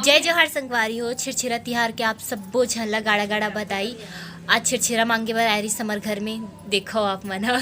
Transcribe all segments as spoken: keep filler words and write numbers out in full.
जय जोहार संगवारी हो, छेरछेरा तिहार के आप सब्बो झन ला गाड़ा गाड़ा बधाई। आज छेरछेरा मांगे बर आए रहिस हमर घर में, देखो आप मन ह।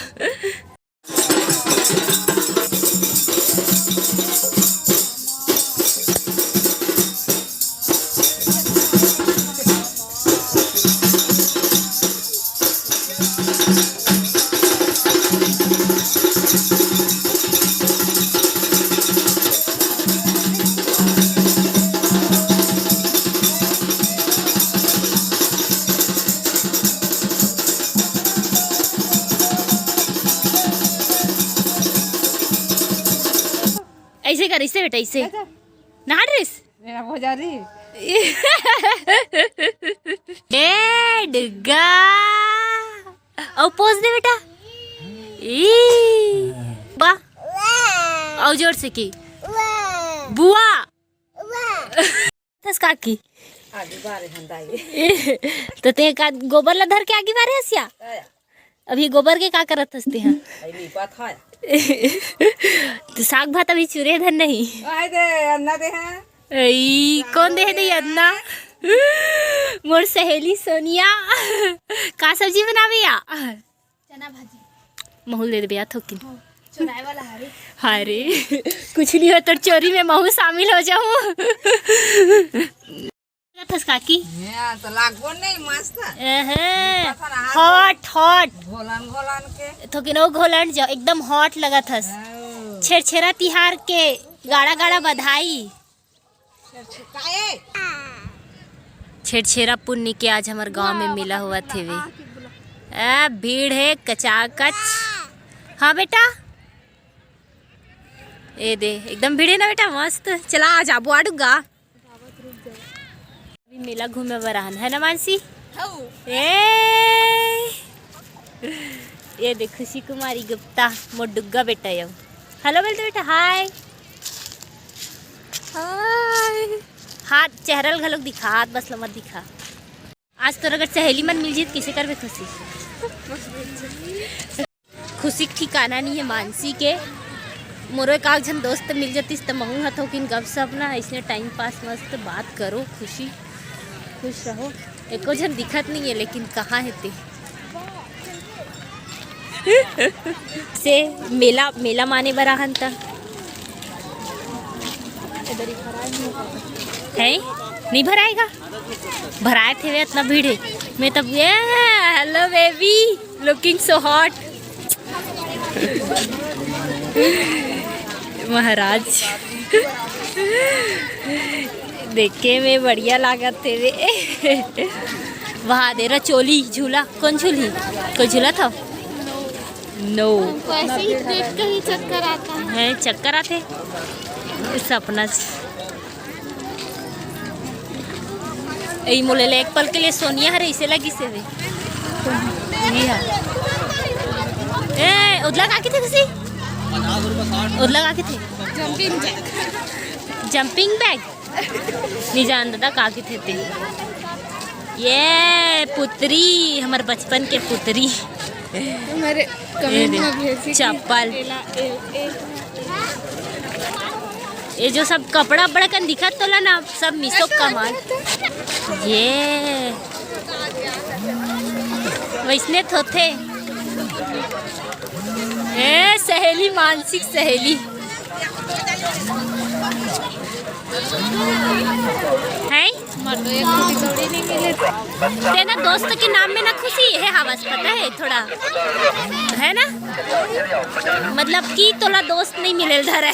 ऐसे कर, ऐसे बेटा, ऐसे। अच्छा। नहा ड्रेस। मेरा भौजारी। ए डुग्गा। अउ पोज दे बेटा। ई। बा। अउ जोर से की। बुआ। थस काकी। आगी बारे हन दाई। तो ते का गोबर ला धर के आगी बारे हस या? आया। अभी गोबर के का करत हस ते हा? आई लीपत हाय। तो साग भात अभी चुरे धन नहीं। आय दे, अन्ना दे हा। ई, कोन दे हे दे अन्ना? मोर सहेली सोनिया। का सब्जी बनावे या? चना भाजी। महू ल दे देबे या थोकिन। हाँ, चुराए वाला हरे। हाय रे, कुछ नहीं हो, तोर चोरी में महू शामिल हो जाऊं। लगत हस काकी? हाँ, तो लागबो नहीं, मस्त। एहे, पता ना, hot, hot। घोलन, घोलन के। थोकिन ओ घोलन जो एकदम hot लगत हस। हाँ। छेरछेरा तिहार के गाड़ा गाड़ा बधाई। छेरछेरा पुन्नी के आज हमर गांव में मेला होवत हेवे। ए, भीड़ हे कचाकच। हाँ बेटा, ए दे, एकदम भीड़ हे ना बेटा, मस्त। चला, आज आबो आडूगा। अभी मेला घूमे बर आहन, है ना मानसी? हऊ। ए, ये देख खुशी कुमारी गुप्ता, मोर डुग्गा बेटा यो। हेलो बोल तो बेटा, हाय। हाय। हाथ चेहरा ल घलोक दिखा, हाथ बस ल मत दिखा। आज तोर अगर सहेली मन मिल जीत, किसे करबे खुशी? खुशी के ठिकाना नहीं है मानसी के। मोरो एक आध झन दोस्त मिल जतिस त महू ह थोकिन गपशप ना, अइसने time pass मस्त बात करो, खुशी खुश रहो। एको झन दिखत नहीं है, लेकिन कहाँ है ते? से मेला, मेला माने बर आहन त है, नहीं भराएगा? भराए थे वे, इतना भीड़ है। मैं तब ये, hello baby, looking so hot। महाराज देखे में बढ़िया लागत थे वे। वहाँ दे रहा चोली झूला, कौन झूली? कोई झूला था? No। हमको ऐसे ही देख के ही चक्कर आता है। हैं, चक्कर आते? सपना। ए मोले ले एक पल के लिए सोनिया हरे इसे लगी से वे। ये है। ए, उदला का की थे किसी? उदला का की थे? Jumping jack। Jumping bag? नहीं जान दादा का की थे ते। ये पुत्री, हमर बचपन के पुत्री। हमारे ए comment दे, में भेजी कि चप्पल। ये जो सब कपड़ा बड़ा कन दिखत तोला ना, सब मीशो का माल। ये वैसने थोथे। ए सहेली, मानसिक सहेली। हैं? तेना दोस्त के नाम में ना खुशी है, हवस पता है थोड़ा, है ना? मतलब कि तोला दोस्त नहीं मिले धर है।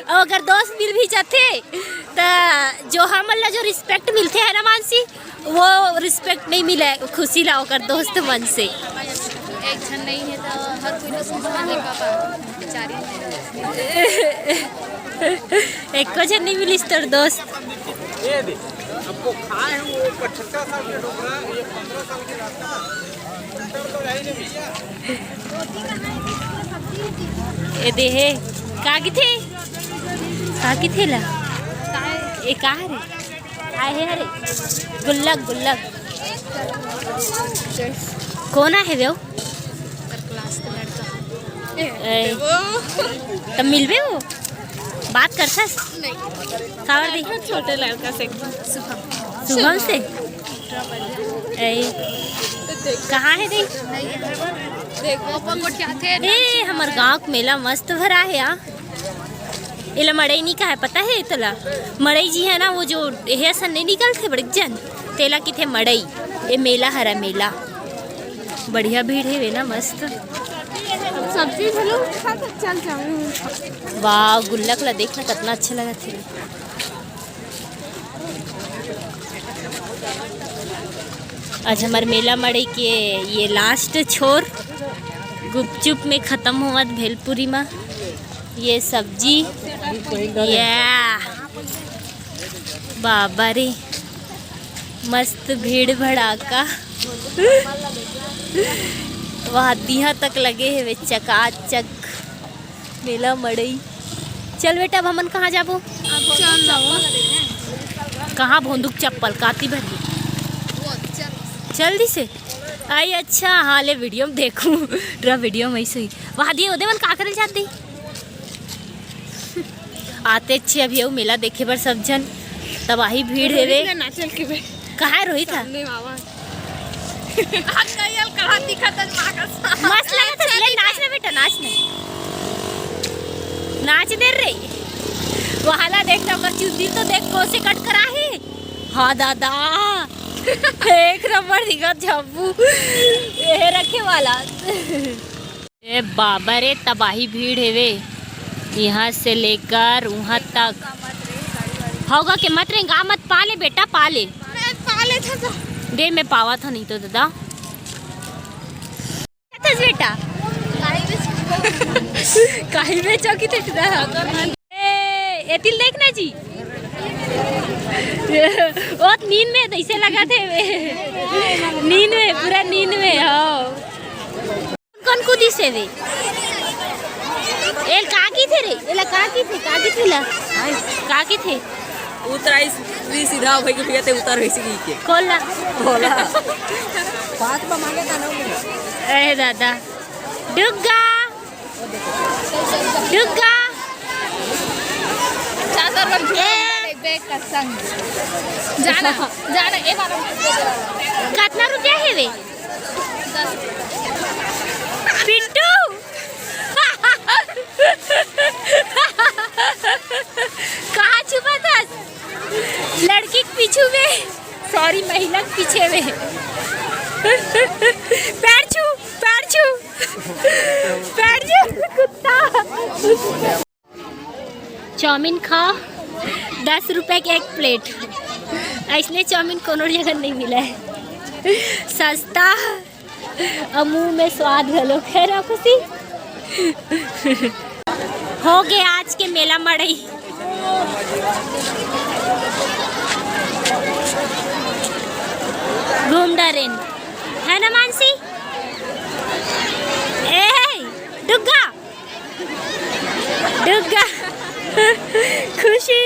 अउ अगर दोस्त मिल भी जाथे, त जो हमन ला जो respect मिलथे है ना मानसी, वो respect नहीं मिले खुशी ला ओकर दोस्त मन से। एक झन नहीं है तो हर कोई दोस्त को समझ ले पापा, बेचारी। एको झन नहीं मिलिस तोर दोस्त। ये दे, हमको खाए हैं वो पचहत्तर साल के डोकरा, ये पन्द्रह साल के रास्ता। ए दे हे, का किथे? का किथे ला? ए का हरे? आए हे हरे? गुल्लक, गुल्लक। कौन आहे वे? ए, तब मिलबे वो? बात करथस? काबर दी? छोटे लड़का से। शुभम से? ए, कहाँ हे दी? ए, हमर गांव के मेला मस्त भरा हे यार। एला मड़ई नहीं कहे, पता हे तोला? मड़ई जी हे ना, वो जो एहे असन नहीं निकलथे बड़े जन, तेला किथे मड़ई। ए मेला हरा मेला, बढ़िया भीड़ हेवे ना, मस्त। सब्जी घलो खा के चल जाऊँ। वाह, गुल्लक ला देखना कितना अच्छा लगत हे। आज हमर मेला मड़ई के ये लास्ट छोर गुपचुप में खत्म होवत, भेलपुरी मा ये सब्जी। या बाबा रे, मस्त भीड़ भड़ाका। वहाँ दिहा तक लगे हे वे चकाचक। मेला मड़ई। चल बेटा, अब हमन कहाँ जाबो? चल। कहाँ भोंदुक चप्पल काती भर ली? चल दिसे। आई अच्छा, हाँ ले वीडियो में देखूँ। पूरा वीडियो में ऐसे ही। वहाँ दिए ओदे मन का करल जात दी? आते अच्छे अभी अउ मेला देखे बर सब झन। तबाही भीड़ हे रे। ना चल के बे। कहाँ हे रोहित हा? सामने मामा। कहाँ दिखत हे माँ का सामने। मस्त लगत हे, ले नाच ना बेटा, नाच ना। नाच दे रे। वहाला देख ना, ओकर चुंदी तो देख, कोसे कट करा हे। हाँ दादा। एक नंबर दिखत झब्बू। ये रखे वाला। ए बाबा रे, तबाही भीड़ हेवे, यहाँ से लेकर वहाँ तक। होगा के मत रेंगा, मत पाले बेटा, पाले। मैं पाले था तो। दे, मैं पावा था नहीं तो दादा। था बेटा। काहे में चौकी थे दादा। ए, एतिल देख ना जी। वो नींद में तो ऐसे लगा थे वे। नींद में, पूरा नींद में, हाँ। कौन कूदी से वे? एल का की थे रे? एला का की थे? का की थे ला? का की थे? उतरा इस भी सीधा भाई के भैया ते उतर वैसे की के। खोल ला। खोला। बात बा मांगे था ना। ए दादा। डुग्गा। डुग्गा। चादर बन ए। बैग का संग। जाना, जाना, ए बाबा। कितना रुपया हे वे? पिंटू। कहाँ छुपा था? लड़की के पीछू में, सॉरी, महिला के पीछे में। पैर छू, पैर छू, पैर छू, कुत्ता। चाउमीन खा, दस रुपए के एक प्लेट। ऐसने चाउमीन कोनो जगह नहीं मिला है, सस्ता और मुंह में स्वाद घलो। खैर, खुशी हो गए आज के मेला मड़ई। घूम डरेन, है ना मानसी? ए डुग्गा, डुग्गा। खुशी।